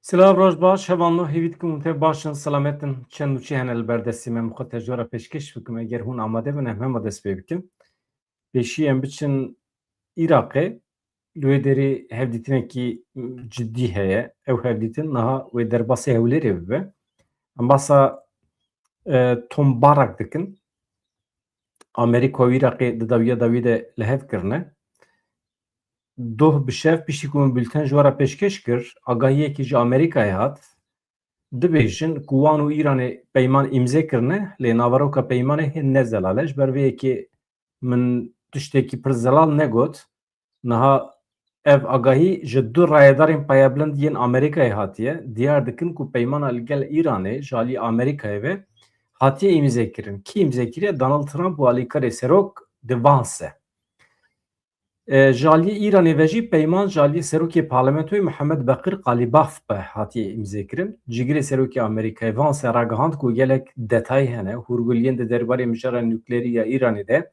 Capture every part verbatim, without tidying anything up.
Silav, roj baş, hevalno, hêvî dikim hûn tev baş in, selamet in. Çend û çi hene li ber destê me, min xwe tecdora pêşkêş bikim. Eger hûn amade bin, em hema dest pê bikin. Pêşî em biçin Iraqê, li wê derê hevdîtinekî cidî heye. Ew hevdîtin niha wê derbasê Hewlêrê bibe. Em basa, e, Tom Barak dikin. Amerîka û Iraqê di dawiya dawî de li hev kirine. Doh bi şev piştî ku min bulten ji we re pêşkêş kir, agahiyekî ji Amerîkayê hat. Dibêjin ku wan û Îranê peyman îmze kirine, lê naveroka peymanê hê ne zelal e. Ji ber vê yekê min tiştekî pir zelal negot. Niha ev agahî ji du rayedarên payebilind yên Amerîkayê hatiye. Diyar dikin ku peymana li gel Îranê ji alî Amerîkayê ve hatiye îmze kirin. Kî îmze kiriye? Donald Trump û alîkarê serok di Vance. E, ji aliyê Îranê ve jî peyman ji aliyê serokê parlamentoyê Mihemed Beqir Qalîbaf be hatiye îmze kirin. Cîgirê serokê Amerîkayê Vance ragihand ku gelek detayî hene, hûrguliyên di derbarê mijara nukleerî ya Îranê de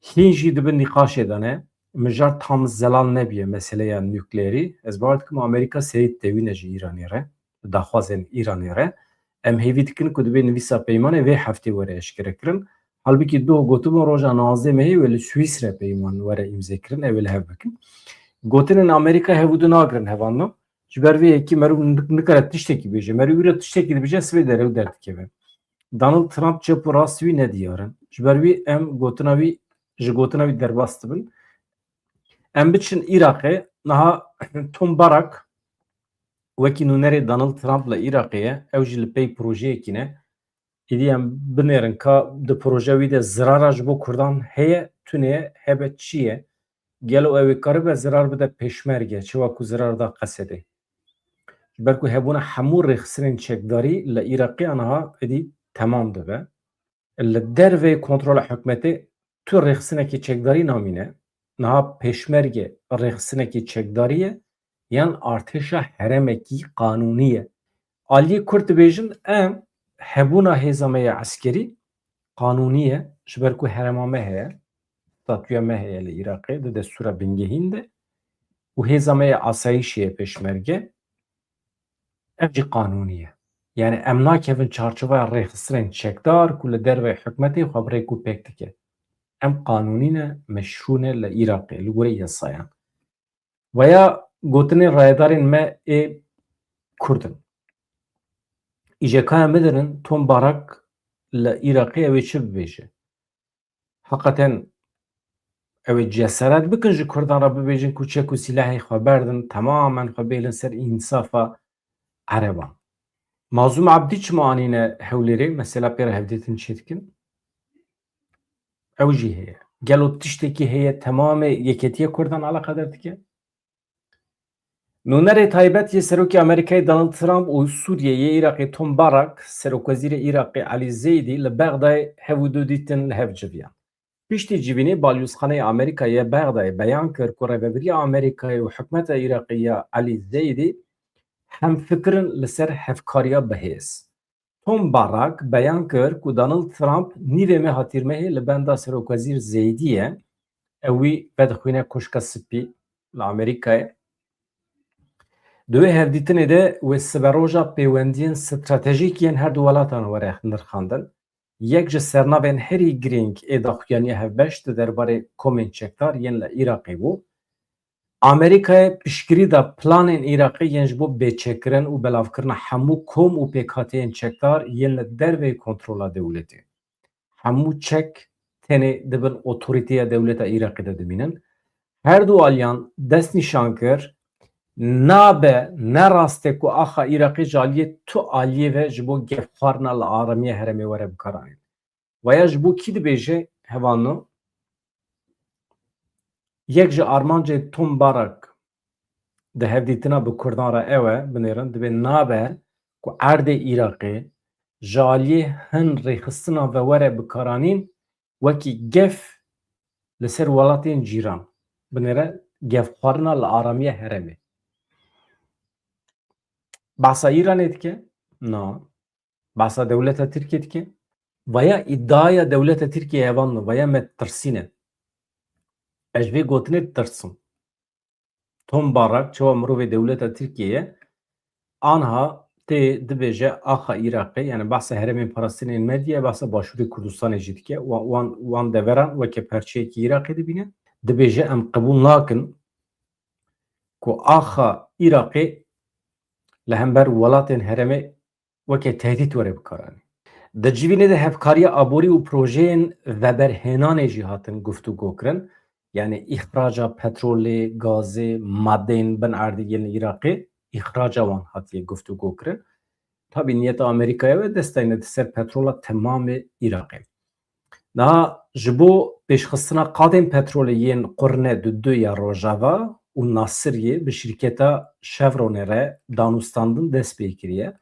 hîn jî di bin nîqaşê de ne. Mijar tam zelal nebiye meseleya nukleerî. Ez bawer dikim Amerîka serî didewîne ji Îranê re, daxwazên Îranê re. Em hêvî dikin ku dibê nivîsa peymanê vê heftê were eşkere kirin. Halbikî doh gotibûn roja navzdeh mehê wê li Swîsre peyman were îmze kirin, ew ê li hev bikin. Gotinên Amerîka hev û du nagirin hevalno. Ji ber vê yekê meriv nik-, nikare tiştekî bêje. Meriv wî re tiştekî dibêje, sibê derew derdikeve. Donald Trump çep û rast wî nediyar in. Ji ber wî em gotina wî, ji gotina wî derbas dibin. Em biçin Iraqê. Niha Tom Barak wekî nûnerê Donald Trump li Iraqê ye. Ew jî li pey projeyekî ne. Êdî em binêrin ka di proje wî de zirara ji bo Kurdan heye, tune ye, hebe çi ye? Gelo ew ê karibe zirar bide pêşmerge, çawa ku zirar da Qesedê? Ji ber ku hebûna hemû rêxistinên çekdarî li Iraqê aniha êdî temam dibe. Li derveyî kontrola hikûmetê tu rêxistinekî çekdarî namîne. Niha pêşmerge rêxistinekî çekdarî ye yan artêşa herêmekî qanûnî ye? Aliyê Kurd dibêjin, em hebûna hêza me ya eskerî qanûnî ye, ji ber ku herêma me heye, statûya me heye li Iraqê, di destûra bingehîn de û hêza me ya asayîşê ye pêşmerge, ev jî qanûnî ye. Yani em nakevin çarçoveya rêxistinên çekdar ku li derveyî hikûmetê xwe bi rêk û pêk dike. Em qanûnî ne, meşrû ne li Iraqê, li gorî yasayan. Veya gotinên rayedarên me ê Kurd in. Îjekaya min dirin Tom Barak li Iraqê ew ê çi bibêje? Heqeten ew ê ceseret bikin ji Kurdan re bibêjin ku çek û sîlehê xwe berdin, temamen xwe bêlin ser însafa Ereban. Mazlûm Ebdî çima anîne Hewlêrê, mesela pê re hevdîtin çêdikin? Ew jî heye. Gelo tiştekî heye temamê yeketiya Kurdan eleqedar dike? Nûnerê taybet yê Serokê Amerîkayê Donald Trump û Sûriyê yê Iraqê Tom Barak, Serokwezîrê Iraqê Elî Zeydî li Bexdayê hev û du dîtin li hev civiyan. Piştî civînê, Balyozxaneya Amerîkayê ya Bexdayê beyan kir ku Rêvebiriya Amerîkayê û hikûmeta Iraqê ya Elî Zeydî hemfikir in li ser hevkariya bihêz. Tom Barak beyan kir ku Donald Trump nîvê meha Tîrmehê li benda Serokwezîr Zeydî ye. Ew wî vedixwîne Koşka Spî li Amerîkayê. Di wê hevdîtinê de wê siberoja pêwendiyên stratejîk yên her du welatan were nirxandin. Yek ji sernavên herî girîng ê daxuyaniya hevbeş di derbarê komên çekdar yên li Iraqê bû. Amerîkayê piştgirî da planên Iraqê yên ji bo bêçekkirin û belavkirina hemû kom û pêkhateyên çekdar yên li derveyî kontrola dewletê. Hemû çek tenê di bin otorîteya dewleta Iraqê de dimînin. Her du aliyan dest nîşan kir, nabe, ne rast e ku axa Iraqê ji aliyê tu aliyê ve ji bo gefxwarina li aramiya herêmê were bikaranîn. Veya ji bo kî dibêje, hevalno? Yek ji armancê Tom Barak di hevdîtina bi Kurdan re ew e, binêrin, dibê nabe ku erdê Iraqê ji aliyê hin rêxistinan ve were bikaranîn wekî gef li ser welatên cîran. Binêre gefxwarina li aramiya herêmê. Behsa Îranê dike? Na. Behsa dewleta Tirkiyê dike? Veya îdiaya dewleta Tirkiyê hevalno, veya me ditirsîne. Ez ji vê gotinê ditirsim. Tom Barak, çawa mirovê dewleta Tirkiyê ye, anha tê dibêje axa Iraqê, yani behsa herêmên parastinên Medya, behsa Başûrê Kurdistanê jî dike. Wa-, wan, wan deveran weke parçeyekî Iraqê dibîne. Dibêje em qebûl nakin ku axa Iraqê li hember welatên herêmê weke tehdît were bikaranî. Di civînê de hevkariya aborî û projeyên veberhênanê jî hatin guftûgo kirin. Yani îxraca petrolê, gazê, madeyên bin erdî yên li Iraqê, îxraca wan hatiye guftûgo kirin. Tabî niyeta Amerîkayê ve destayne di ser petrola temamê Iraqê. Niha ji bo pêşxistina qadên petrolê yên qurne di du ya Rojava û Nasiriyê bi şîrketa Chevronê re danûstandin dest pê kiriye.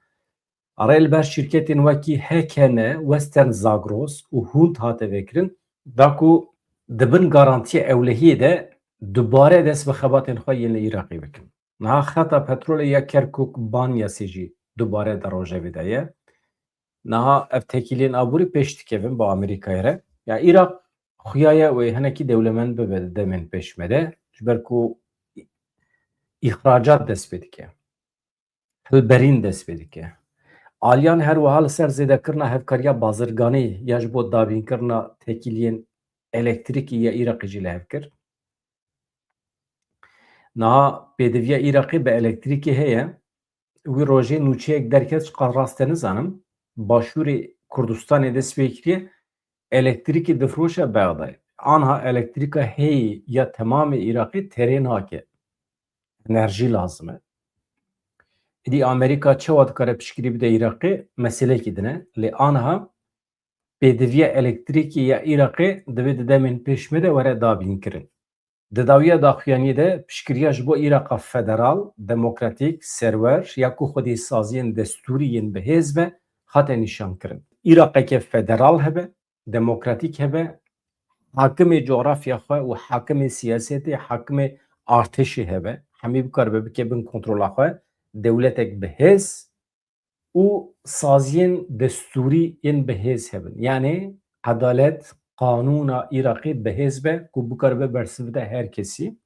Arê li ber şîrketên wekî H K N, Western Zagros û Hund hate vekirin, da ku di bin garantiya ewlehiyê de dubare dest bi xebatên xwe yên li Iraqê bikin. Niha xeta petrolê ya Kerkûk Banyasê jî dubare di rojevê de ye. Niha ev tekîliyên aborî pêş dikevin bi Amerîkayê re. Ya Iraq xuya ye wê hinekî dewlemend bibe di demên pêş me de, ji ber ku îxracat dest pê dike. Hilberîn dest pê dike. Aliyan her wiha li ser zêdekirina hevkariya bazirganî ya ji bo dabînkirina tekîliyên elektrîkî ya Iraqê jî li hev kir. Niha pêdiviya Iraqê bi elektrîkê heye. Wî rojê nûçeyek derket, çiqas rast e nizanim. Başûrê Kurdistanê dest pê kiriye, elektrîkê difroşe Bexdayê. Anha elektrîka heyî ya temamê Iraqê terê nake. Enerjî lazim e. Îdî Amerîka çawa dikare piştgirî bide Iraqê, meselekî din e. Lê anha pêdiviya elektrîkê ya Iraqê divê di demên pêş me de were dabînkirin. Di dawiya daxuyaniyê de piştgiriya ji bo Îraqa federal, demokratîk, serwer ya ku xwedî saziyên destûrî yên bi hêz be hate nîşankirin. Îraqeke federal hebe, demokratîk hebe, hakimê cografya xwe û hakimê siyasetê, hakimê artêşê hebe, hemî bikaribe bike bin kontrola xwe, dewletek bi hêz û saziyên destûrî yên bi hêz hebin. Yanê edalet, qanûna Iraqê bi hêz be ku bikaribe bersiv bide her kesî.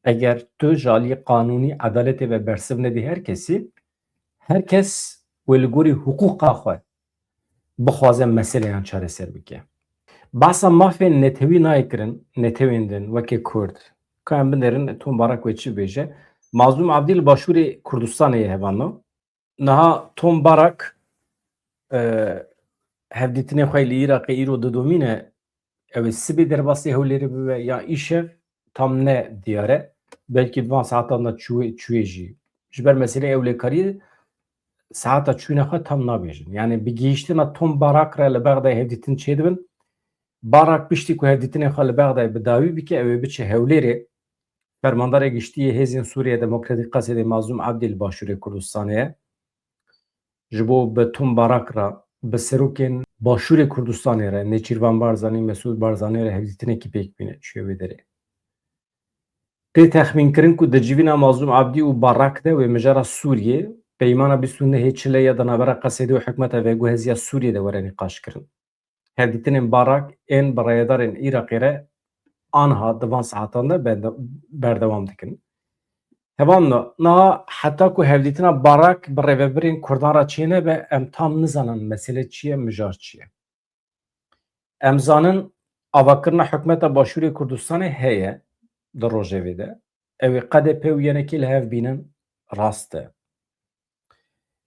Eger tu ji alî qanûnî edaletê ve bersiv nedî her kesî, her kes wê li gorî hiqûqa xwe bixwaze meseleyan çareser bike. Behsa mafên netewî nayê kirin, netewên din weke Kurd. Ka em binerin Tom Barak wê çi bêje? Mazlûm Abdî li Başûrê Kurdistanê ye hevalno. Niha Tom Barak, e, hevdîtinê xwe yê li Iraqê îro didomîne, ew ê sibê derbasî Hewlêrê bibe ya îşev, tam ne diyar e. Belkî di van saetan de çûyê, çûyê jî. Ji ber meseleyê ewlekariyê saeta çûyîna xwe tam nabêjin. Yani bi gihîştina Tom Barak re li Bexdayê hevdîtin çêdibin. Barak piştî ku hevdîtinê xwe li Bexdayê bi dawî bike, ew ê biçe Hewlêrê. Fermandarê Giştî yê Hêzên Sûriye Demokratîk Qesedê Mazlûm Abdî li Başûrê Kurdistanê ye. Ji bo bi Tom Barak re, bi serokên Başûrê Kurdistanê re, Nêçîrvan Barzanî, Mesûd Barzanî re hevdîtinekî pêk bîne, çûye wê derê. Tê texmînkirin ku di civîna Mazlûm Abdî û Barak de wê mijara Sûriyê, peymana bîst û nehê Çileyê ya di navbera Qesedê û hikûmeta veguheziya Sûriyê de were nîqaşkirin. Hevdîtinên Barak ên bi rayedarên Iraqê re anha di van saetan de bende-, berdewam dikin. Hevalno, niha heta ku hevdîtina Barak bi rêvebirên Kurdan re çênebe, em tam nizanin mesele çi ye, mijar çi ye. Em zanin avakirina hikûmeta Başûrê Kurdistanê heye di rojevê de. Ew ê K D P û Y N K li hev bînin, rast e.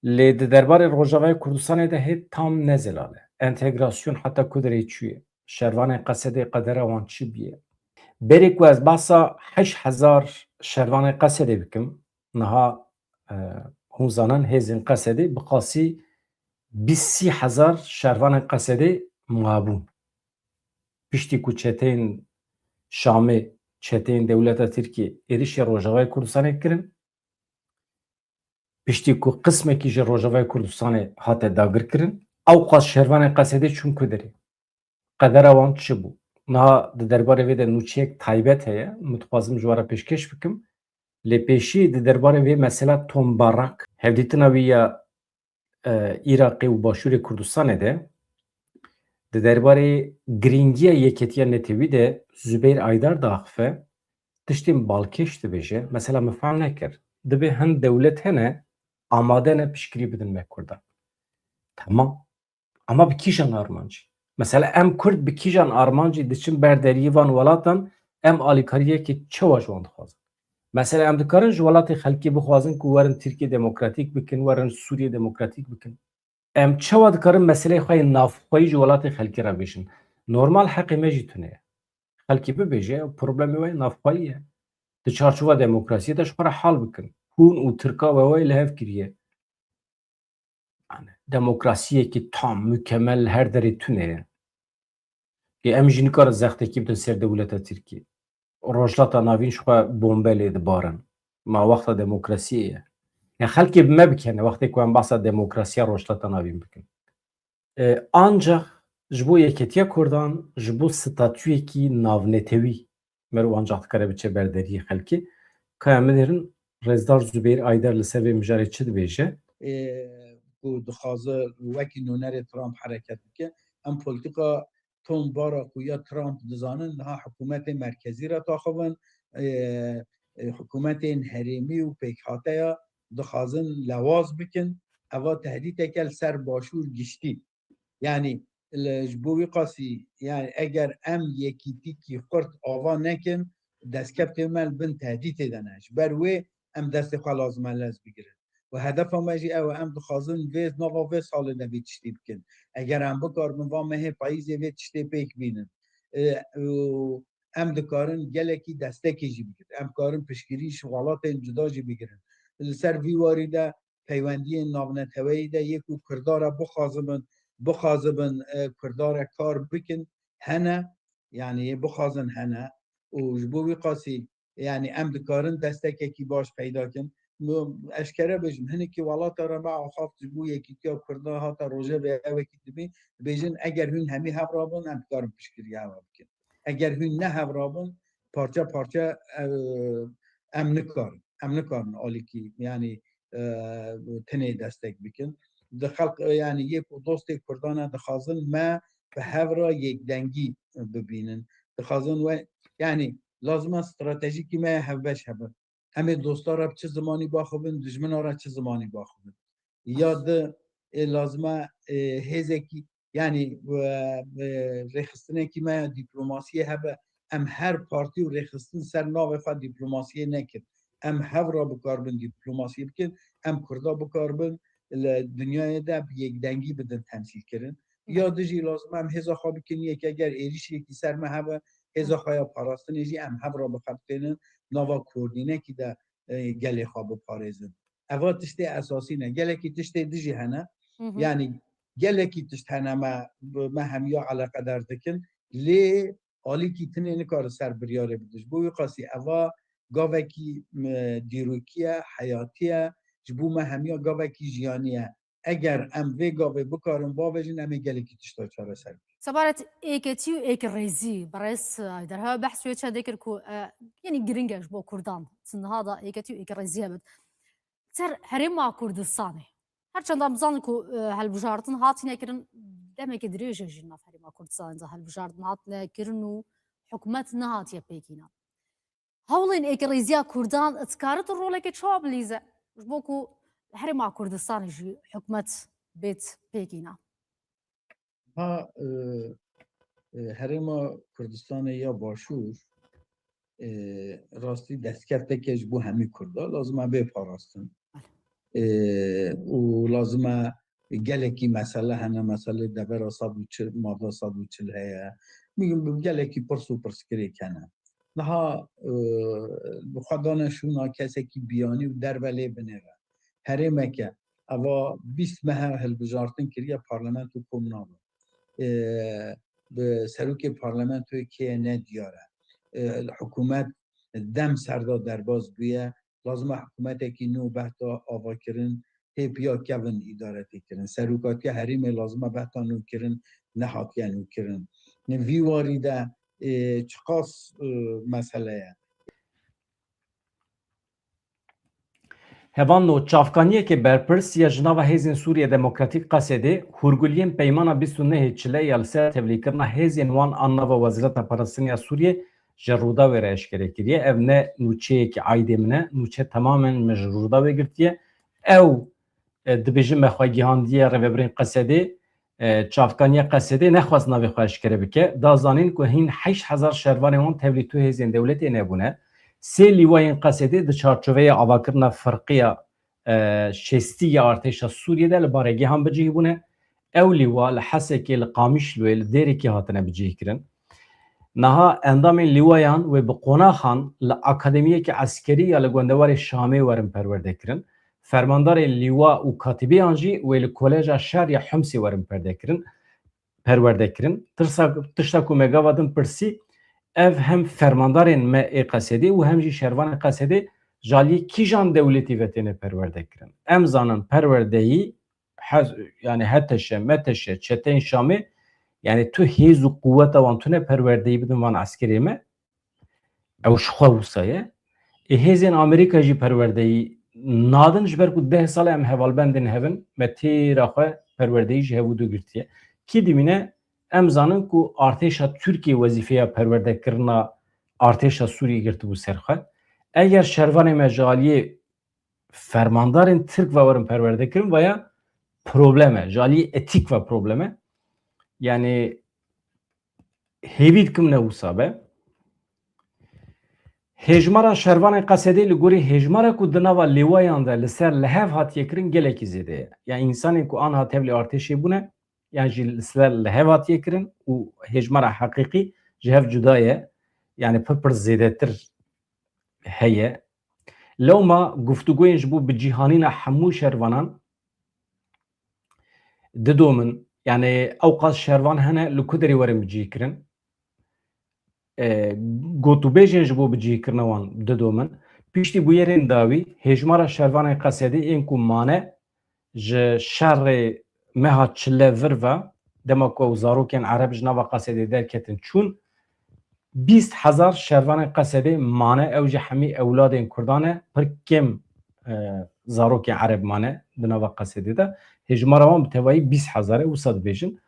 Lê di derbarê Rojavayê Kurdistanê de hê tam ne zelal e. Entegrasyon heta ku derê çûye? Şervanên Qesedê qedera wan çi bûye? Berê ku ez behsa heşt hezar şervanên Qesedê bikim, niha, e, hûn zanin hêzên Qesedê bi qasî bîst sî hezar şervanên Qesedê mabûn. Piştî ku çeteyên Şamê, çeteyên dewleta Tirkiyê êrişê Rojavayê Kurdistanê kirin, piştî ku qismekî ji Rojavayê Kurdistanê hate dagirkirin, ewqas şervanên Qesedê çûn ku derê. Qedera wan çi bû? Niha di derbarê vê de nûçeyek taybet heye, min dixwazim ji we re pêşkêş bikim. Lê pêşî di derbarê vê mesela Tom Barak, hevdîtina wî ya, e, Iraqê û Başûrê Kurdistanê de, di derbarê girîngiya yeketiya netewî de Zubeyr Aydar diaxife, tiştên balkêş dibêje, mesela min fehm nekir. Dibê hin dewlet hene, amade ne piştgirî bidin me Kurdan. Tamam. Ama bi kîjan armancî? Mesela em Kurd bi kîjan armancî diçin ber deriyê van welatan, em alîkariyekê çawa ji wan dixwazin? Mesela em dikarin ji welatê xelkê bixwazin ku werin Tirkiye demokratîk bikin, werin Sûriye demokratîk bikin. Em çawa dikarin meseleyê xwe yên navxweyî ji welatê xelkê re bêjin? Normal heqê me jî tune ye. Xelkê bibêje, problemê we navxweyî ye. Di çarçova demokrasiyê de ji xwe re hal bikin. Hûn û Tirka we wayê li hev kiriye. Yani, demokrasiyekî tam, mükemmel li her derê tune ye. Ê em jî nikarin zextekî bidin ser dewleta Tirkî. Rojhilata Navîn ji xwe bombe lê dibarin. Ma wexta demokrasiyê ye. Ya xelkê bi me bikene wextê ku em behsa demokrasiya Rojhilata Navîn bikin. E, ancak ji bo yeketiya Kurdan, ji bo statuyekî navnetewî meriv ancak dikare biçe ber deriyê xelkê. Kaya min hêrin Rêzdar Zubeyir Ayder li ser vê mijarê çi dibêje? Ê, ku dixwaze wekî nûnerê Trump hereket bike. Em polîtîka tombara ku ya Trump dizanin, niha hikûmetê merkezî re taxivin, ê, ê, hikûmetên herêmî û pêkhateya dixwazin lewaz bikin. Eva tehdîteke li ser başûr giştî. Yani li, ji bo wî qasî, yani eger em yekîtîkî xurt ava nekin, destkeftê me li bin tehdîtê de ne. Ji ber wê em destê xwe lazim e lez bigirin. Û hedefa me jî ew e, em dixwazin vê nava vê salê de vê tiştê bikin. Eger em bikaribin va mehê payîzê vê tiştê pêk bînin, e, û em dikarin gelekî destekê jî bigirin. Em karin piştgirî ji welatên cuda jî bigirin. Li ser vî warî de peywendiyên navneteweyî de yê ku Kurda re bixwazibin, bixwazibin, e, Kurda re kar bikin, hene, yani yê bixwazin hene û ji bo wî qasî, yani em dikarin destekekî baş peyda kin. Min eşkere bêjim, hinekî welata re me axaft ji bo yekîtiya Kurda hate rojevê ew wekî dibî, dibêjin eger hûn hemî hev rabin, em dikarin piştgiriya ew bikin. Eger hûn ne hev rabin, parçe parçe, e, em nikarin. Em nikarin alîkî, yani, e, tenê destek bikin. Di xelq, e, yani yê ku dostê Kurdan e dixwazin me bi hev re yekdengî bibînin. Dixwazin we, yani lazim e stratejîkî me hevbeş hebe. Em ê dosta re bi çi zimanî baxivin, dijmina re çi zimanî baxivin. Ya di, ê, lazim e, ê, hêzekî, yani, e, e, rêxistinekî me ya dîplomasiyê hebe, em her partî û rêxistin ser navê xwe dîplomasiyê nekin. Em hev re bikaribin dîplomasiyê bikin, em Kurda bikaribin li dinyayê de bi yekdengî bidin temsîlkirin. Ya di jî lazim e em hêza xwe bikin yek, eger êrîşekî ser me hebe, hêza xwe ya parastinê jî em hev re bixebitînin, nava koordînekî de, e, gelê xwe biparêzin. Eva tiştê esasî ne. Gelekî tiştê dijî hene. Hı hı. Yani gelekî tişt hene me, me hemiya eleqedar dikin. Lê alîkî tinê nikare ser biryarê bide. Ji bo wî qasî eva gavekî, m, dîrokî ye, heyatî ye. Ji bo me hemiya gavekî jiyanî ye. Eger em vê gavê bikarin bavêjin, em ê gelekî tişta çareser bikin. Sebaret êketî û êkrêzî, berêz Ayder, hewe behs wê çendê kir ku, e, yanî giring e ji bo Kurdan, niha da êketî û êkrêzî hebit. Ser Herêma Kurdistanê. Her çend em dizanin ku, e, hilbijartin hatine kirin, demeke dirêj e jî nav Herêma Kurdistanê de hilbijartin hatine kirin û hikûmet nehatiye pêkînan. Hewlên êkrêziya Kurdan dikare tu roleke çawa bilîze? Ji bo ku Herêma Kurdistanê jî hikûmet bêt pêkînan. Ha, e, e, Herêma Kurdistanê ya Başûr, e, rastî destkefteke ji bo hemî Kurda lazim e bê parastin. E, û lazim e gelekî mesele hene, meselê devera sed û çil, madde sed û çil heye. Bigin bi gelekî pirs û pirsgirêk hene. Niha, e, bi xwe dane şûna kesekî biyanî û derve lê binêre. Herêmeke, eva bîst mehe hilbijartin kiriye, parlamento kom nabe. E, bi serokê parlamentoyê kê ye ne diyar e. E, hikûmet dem serda derbas bûye. Lazim e hikûmetekî nû behta avakirin, hê piya kevin îdare tê kirin. Serokatiya herêmê lazim e behta nû kirin, nehatiye nû kirin. Vî warî de, e, çiqas, e, mesele ye. Hevalno, çavkaniyeke berpirs ya ji nava Hêzên Sûriye Demokratîk, Qesedê, hûrguliyên Peymana bîst û nehê Çile ya li ser tevlîkirina hêzên wan a nava Wezareta Parastinê ya Sûriye ji Rûdawê re eşkere kiriye. Ev ne nûçeyekî aîdê min e, nûçe temamen min ji Rûdawê girtiye. Ew e, dibêje me xwe gihandiye rêvebirên Qesedê, e, çavkaniya Qesedê nexwest navê xwe eşkere bike. Da zanîn ku hîn heşt hezar şervanên wan tevlî tu hêzên dewletê nebûne. Sê lîwayên Qesedê di çarçoveya avakirina firqiya, e, şêstî ya artêşa Sûriyê de li baregehan bi cih bûne. Ew lîwa li Hesekê, li Qamişloyê, li Dêrikê hatine bi cih kirin. Niha endamên lîwayan wê bi qonaxan li akademiyeke eskerî ya li gundewarê Şamê werin perwerde kirin. Fermandarên lîwa û katîbiyan jî wê li Koleja Şer ya Himsê werin perde kirin, perwerde kirin. Tirsa, tişta ku me gava din pirsî, ev hem fermandarên me ê Qesedê û hem jî şervanên Qesedê ji aliyê kîjan dewletî ve têne perwerde kirin. Em zanin perwerdeyî hez-, yani H T Ş, M T Ş, çeteyên Şamê, yani tu hêz û quweta wan tune perwerdeyî bidin van eskerê me. Ew ji xwe wisa ye. Ê hêzên Amerîka jî perwerdeyî nadin, ji ber ku deh sal e em hevalbendên hev in, me têra xwe perwerdeyî ji hev û du girtiye. Kî dimîne? Em zanin ku artêşa Tirkiyê wezîfeya perwerdekirina artêşa Sûriyê girtibû ser xwe. Eger şervanê me ji aliyê fermandarên Tirk ve werin perwerde kirin, vaya problem e. Ji aliyê etîk ve problem e. Yani hêvî dikim ne wisa be. Hêjmara şervanên Qesedê li gorî hêjmara ku di nava lêwayan de li ser li hev hatiye kirin gelekî zêde ye. Yani însanên ku anha tevlî artêşê bûne, yan jî li ser li hev hatiye kirin û hêjmara heqîqî ji hev cuda ye. Yani pir pir zêdetir heye. Lewma guftûgoyên ji bo bicîhanîna hemû şervanan didomin. Yani ew qas şervan hene li ku derê werin bicihkirin. E, gotûbêjên ji bo bicihkirina wan didomin. Piştî bûyerên dawî, hêjmara şervanên Qesedê ên ku mane ji şerê meha çile vir ve, dema ku ew zarokên Ereb ji nava Qesedê derketin çûn, bîst hezar şervanên Qesedê mane, ew jî hemî ewladên Kurdan e, pir kêm, e, zarokên Ereb mane di nava Qesedê de. Hêjmara wan bi tevayî bîst hezar e, wisa dibêjin.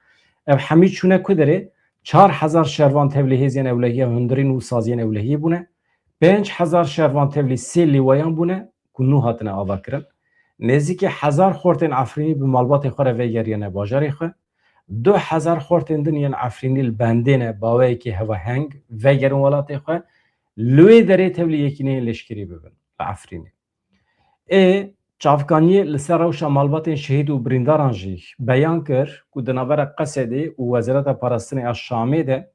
Ev hemî çûne ku derê? Çar hezar şervan tevlî hêzên ewlehiya hundirîn û saziyên ewlehiyê bûne. Pênc hezar şervan tevlî sê lîwayan bûne ku nû hatine avakirin. Nêzîkî hezar xortên Efrînî bi malbatê xwe re vegeriyene bajarê xwe. Du hezar xortên din yên Efrînî li bendê ne, baweyekî hevaheng vegerin welatê xwe. Li wê derê tevlî yekîneyên leşkerî bibin li Efrînê. Ê çavkaniyê li ser rewşa malbatên şehîd û birîndaran jî beyan kir ku di navbera Qesedê û Wezareta Parastinê a Şamê de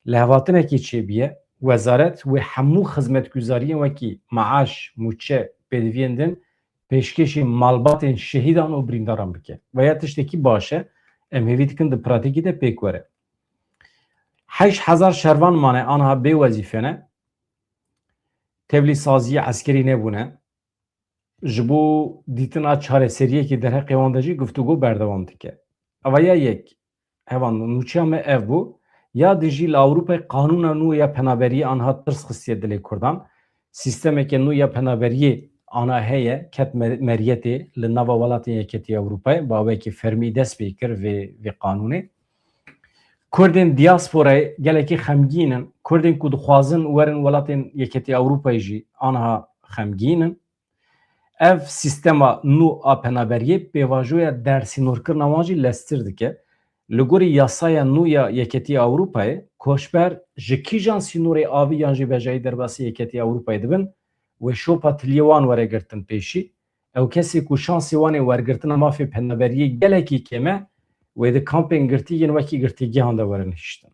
lihevhatinekê çêbûye. Wezaret wê hemû xizmetguzariyên wekî maaş, mûçe, pêdiviyên din pêşkêşî malbatên şehîdan û birîndaran bike. Veya tiştekî baş e, em hêvî dikin di pratîkî de pêk were. Heşt hezar şervan mane anha bê wezîfe ne, tevlî saziyê eskerî nebûne. Ji bo dîtina çareseriyekê derheqê wan de jî guftûgo berdewam dike. Eva ya yek, hevan nûçiya me ev bû, ya dijî li Ewropayê qanûna nû ya penaberiyê anha tirs xistiye dilê Kurdan. Sîstemeke nû ya penaberiyê ana heye, ket me-, meriyetê, li nava welatên Yeketî Ewropayê bi awayekî fermî dest pê kir vê, vê qanûnê. Kurdên diasporayê gelekî xemgîn in. Kurdên ku dixwazin werin welatên Yeketî Ewropayê jî anha xemgîn in. Ev sîstema nû a penaberiyê pêvajoya dersînorkirina wan jî lestir dike. Li gorî yasaya nû ya Yeketî Ewropayê, koçber ji kîjan sînorê avî yan jî vejayî derbasî Yeketî Ewropayê dibin, wê şopa tiliyê wan were girtin pêşî. Ew kesê ku şansê wan ê wergirtina mafê penaberiyê gelekî kêm e, wê di kampên girtî yên wekî girtîgehan de werin hiştin.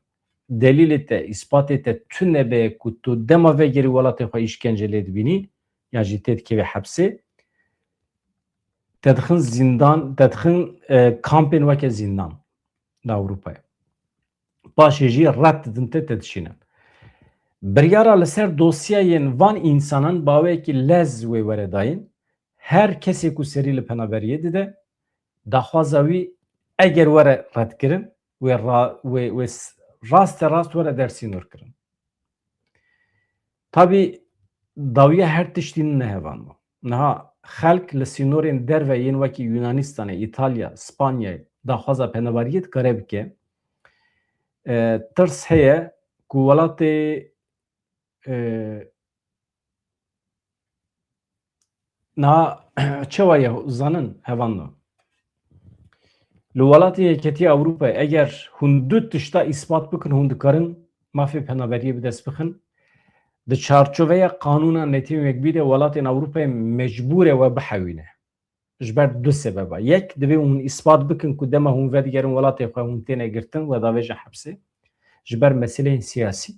Delîlê te, îspatê te tune be ku tu dema vegerî welatê xwe îşkence lê dibînî, yan jî tê dikevê hepsê, te dixin zîndan, te dixin, e, kampên weke zîndan li Ewropayê. Paşê jî red didin te, te dişînin. Biryara li ser dosyayên van însanan bi awayekî lez wê were dayîn. Her kesê ku serî li penaberiyê dide, daxwaza wî eger were redkirin, wê ra-, wê, wê s-, raste rast were dersînorkirin. Tabî dawiya her tiştî ne hevan bû. Niha xelk li sînorên derve yên wekî Yunanistanê, Îtalya, Spanyayê daxwaza penaberiyê dikare bike. E, tirs heye ku welatê, e, niha Çawa ye zanin hevanno? Li welatê Yeketiya Ewropayê eger hûn du tişta îspat bikin, hûn dikarin mafê penaberiyê bi dest bixin. Di çarçoveya qanûna netewên yekbûyî de welatên Ewropayê mecbûr e we bihewîne. Ji ber du sebeba. Yek, divê hûn îspat bikin ku dema hûn vedigerin welatê xwe hûn têne girtin, we davêje hepsê. Ji ber meseleyên siyasî.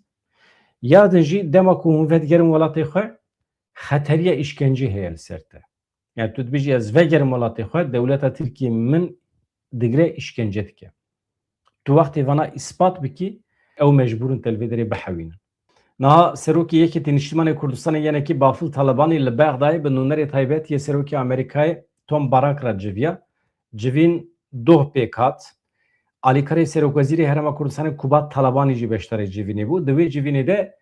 Ya din jî dema ku hûn vedigerin welatê xwe, xeteriya îşkencê heye li ser te. Yani tu dibêjî ez vegerim welatê xwe, dewleta Tirkiyê min digre îşkence dike. Tu wextê vana îspat bikî, ew mecbûr in te li vê derê bihewînin. Niha serokê Yekê Niştimanê Kurdistanê yenekî Bafil Talebanî li Bexdayê bi nûnerê taybet yê serokê Amerîkayê Tom Barak re civiya. Civîn doh pêk hat. Alîkarê Serokwezîrê Herêma Kurdistanê Kubat Talebanî jî beşdarê civînê bû. Di wê civînê de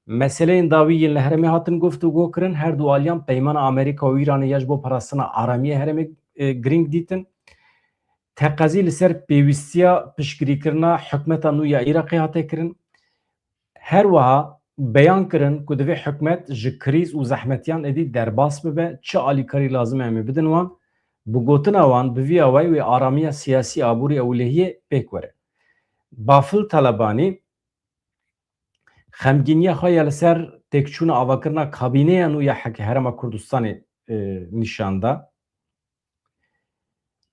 meseleyên dawî yên li herêmê hatin guftûgo kirin. Her du aliyan peymana Amerîka û Îranê ya ji bo parastina aramiyê herêmê, e, girîng dîtin. Teqezî li ser pêwîstiya piştgirîkirina hikûmeta nû ya Iraqê hate kirin. Her wiha beyan kirin ku divê hikûmet ji krîz û zehmetiyan êdî derbas bibe, çi alîkarî lazim e em ê bidin wan. Bi gotina wan, bi vî awayî wê aramiya siyasî, aborî, ewlehiyê pêk were. Bafil Talebanî xemgîniya xwe ya li ser têkçûna avakirina kabîneya nû ya hek-, Herêma Kurdistanê, e, nîşan da.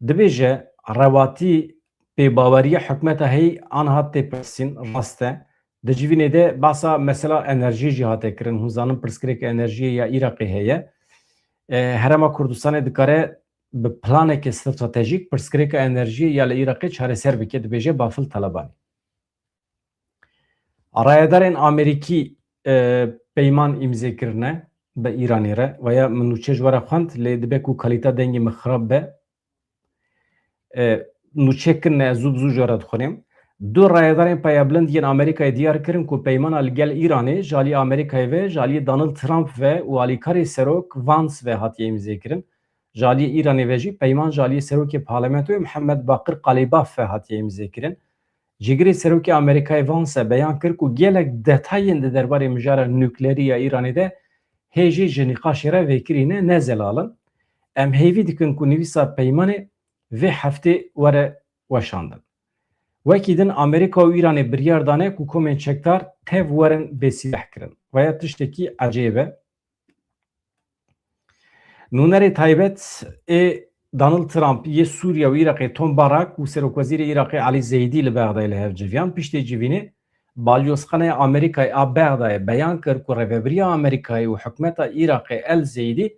Dibêje, rewatî pêbaweriya hikûmeta heyî aniha tê pirsîn, rast e. Di civînê de behsa mesela enerjiyê jî hate kirin. Hûn zanin pirsgirêka enerjiyê ya Iraqê heye. E, Herêma Kurdistanê dikare bi planeke stratejîk pirsgirêka enerjiyê ya li Iraqê çareser bike, dibêje Bafil Talebanî. Rayedarên Amerîkî, e, peyman îmze kirine bi Îranê re. Veya min nûçe ji we re xwend, lê dibe ku kalîta dengê min xirab be. E, nûçe kirine, ez zû bi zû ji we re dixwînim. Du rayedarên payebilind yên Amerîkayê diyar kirin ku peymana li gel Îranê ji alî Amerîkayê ve, ji alî Donald Trump ve û alîkarê serok Vance ve hatiye îmze kirin. Ji alî Îranê ve jî peyman ji alî serokê parlamentoyê Mihemed Baqir Qalîbaf ve hatiye îmze kirin. Cîgirê serokê Amerîkayê Vance beyan kir ku gelek detayên di derbarê mijara nuklerî ya Îranê de hê jî ji nîqaşê re vekirî ne, ne zelal in. Em hêvî dikin ku nivîsa peymanê vê heftê were weşandin. Wekî din Amerîka û Îranê biryar dane ku komên çekdar tev werin bêsîleh kirin. Veya tiştekî ecêb e. Nûnerê taybet ê Donald Trump yê Sûriye û Iraqê Tom Barak û Serokwezîrê Iraqê Elî Zeydî li Bexdayê li hev civiyan. Piştê civînê, Balyozxaneya Amerîkayê a Bexdayê beyan kir ku Rêvebiriya Amerîkayê û hikûmeta Iraqê El Zeydî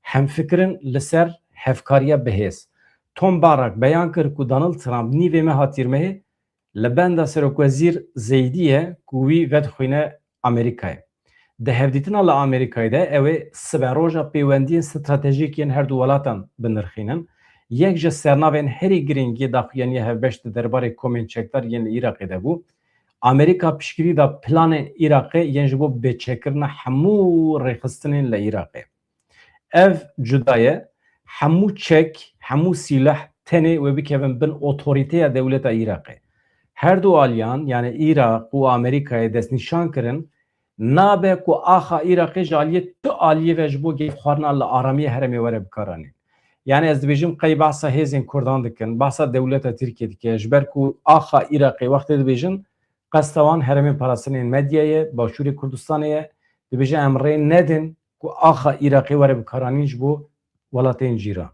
hemfikir in li ser hevkariya bihêz. Tom Barak beyan kir ku Donald Trump nîvê meha Tîrmehê li benda Serokwezîr Zeydî ye ku wî vedixwîne Amerîkayê. Di hevdîtina li Amerîkayê de ew ê siberoja pêwendiyên stratejîk yên her du welatan binirxînin. Yek ji sernavên herî girîng yê daxuyaniya hevbeş di derbarê komên çekdar yên li Iraqê de bû. Amerîka piştgirî da planên Iraqê yên ji bo bêçekkirina hemû rêxistinên li Iraqê. Ev cuda ye. Hemû çek, hemû sîleh tenê wê bikevin bin otorîteya dewleta Iraqê. Her du aliyan, yani Iraq û Amerîkayê destnîşan kirin, nabe ku axa Iraqê ji aliyê tu aliyê ve ji bo gefxwarina li aramiyê herêmê were bikaranîn. Yani ez dibêjim qey behsa hêzên Kurdan dikin, behsa dewleta Tirkiyê dike, ji ber ku axa Iraqê wextê dibêjin, qesta wan herêmên parastinên medyayê, Başûrê Kurdistanê ye, dibêje em rê nedin ku axa Iraqê were bikaranîn ji bo welatên cîran.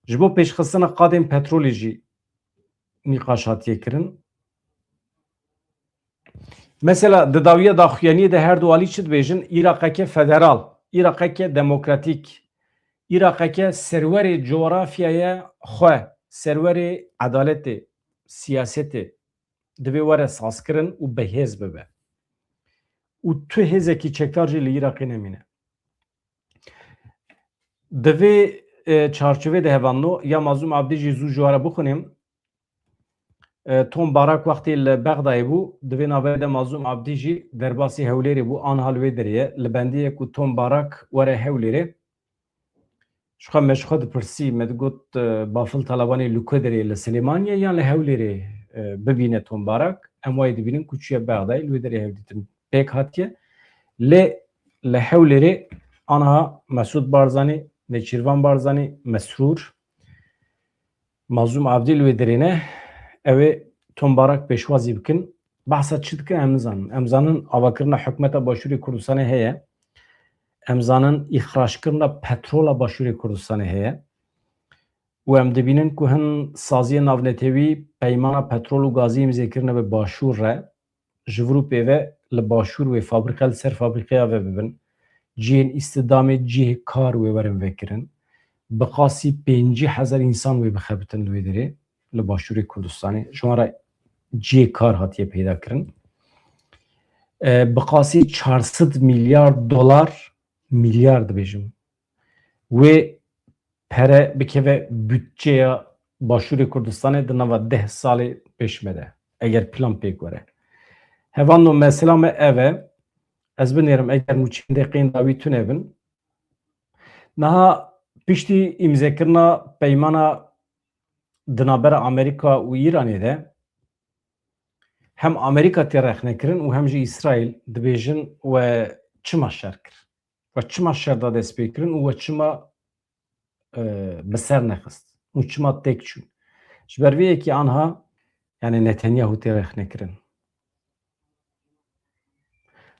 Ji bo pêşxistina qadên petrolê jî nîqaş hatiye kirin. Mesela di dawiya daxuyaniyê de her du alî çi dibêjin? Iraqeke federal, Iraqeke demokratîk, Iraqeke serwerê coğrafyaya xwe, serwerê edaletê, siyasetê, divê were sazkirin û bihêz bibe. Û tu hêzekî çekdar jî li Iraqê nemîne. Di vê, e, çarçovê de hevalno ya Mazlûm Abdî jî zû ji we re bixwînim. E, Tom Barak wextê li Bexdayê bû, di vê navberê de Mazlûm Abdî jî derbasî Hewlêrê bû, aniha li wê derê ye. Li bendê ye ku Tom Barak were Hewlêrê. Ji xwe me ji xwe dipirsî, me digot, e, Bafil Talebanî li ku derê ye, li Silêmaniyê yan li Hewlêrê, e, bibîne Tom Barak? Em wayê dibînin ku çûye Bexdayê, li wê derê hevdîtin pêk hatiye. Lê li Hewlêrê Anha Mesûd Barzanî, Nêçîrvan Barzanî, Mesrûr, Mazlûm Abdî li wê derê ne. Ew ê Tom Barak pêşwazî bikin. Behsa çi dikin em nizanin. Em zanin avakirina hikûmeta Başûrê Kurdistanê heye. Em zanin îxrackirina petrola Başûrê Kurdistanê heye. Û em dibînin ku hin saziyên navnetewî peymana petrol û gazî îmzê kirine bi Başûr re, ji vir û pê ve li Başûr wê fabrîke li ser fabrîkeya ve bibin, cihên îstidamê, cihê kar wê werin vekirin. Bi qasî pêncî hezar însan wê bixebitin li wê derê, li Başûrê Kurdistanê. Ji wan re cihê kar hatiye peyda kirin. E, bi qasî çar sed milyar dolar, milyar dibêjim, wê pere bikeve budçeya Başûrê Kurdistanê di nava deh salê pêş me de, eger plan pêk were. Hevano, mesela me ev e, ez binêrim, eger mûçeyên deqeyên dawî tune bin. Niha piştî îmzekirina peymana di navbera Amerîka û Îranê de, hem Amerîka tê rexnekirin û hem jî Îsraîl, dibêjin we çima şer kir? We çima şer da destpêkirin û we çima, e, bi ser nexist? Û çima têk çûn? Ji ber vê yekê anha, yani Netanyahu tê rexnekirin.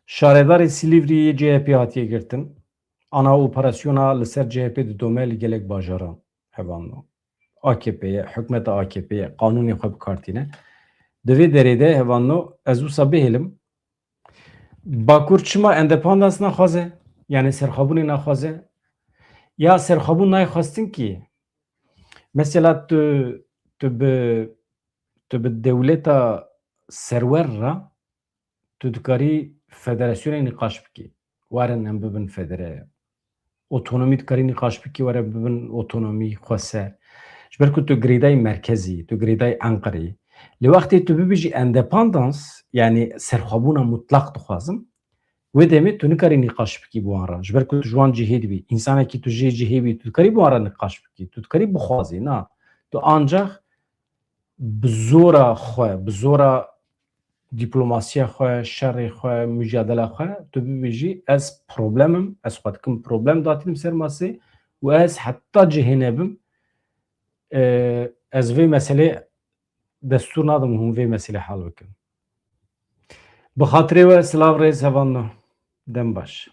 Şaredarê Silîvriyê yê C H P hatiye girtin. Ana operasyona li ser C H P didome li gelek bajaran, hevano. A K P ye, hikûmeta A K P ye, qanûnê xwe bi kar tîne. Di vê derê de, hevano, ez wisa bihêlim. Bakur çima endependans naxwaze? Yani serxwebûnê naxwaze? Ya serxwebûn nayê xwestin kî? Mesela tu, tu bi, tu bi dewleta serwer re tu dikarî federasyonê nîqaş bikî. Werin em bibin federe. Otonomî dikarî nîqaş bikî, were bibin otonomî xweser. Ji ber ku tu girêdayî merkezî, tu girêdayî Enqereyî. Li wextê tu bibêjî endependans, yani serxwebûna mutlaq dixwazim, wê demê tu nikarî nîqaş bikî bi wan re. Ji ber ku tu ji wan cihê dibî. Însanekî tu jê cihê bî, tu dikarî bi wan re nîqaş bikî. Tu dikarî bixwazî, na. Tu ancax bi zora xwe, bi zora diplomasiya xwe, şerê xwe, mujadela xwe, tu bibêjî, ez problem im, ez xwe dikim problem datînim ser masê û ez heta cihê nebim, e, ez vê meselê destûr nadim hûn vê meselê hal bikin. Bi xatirê we, silav, rêz, hevano. Dem baş.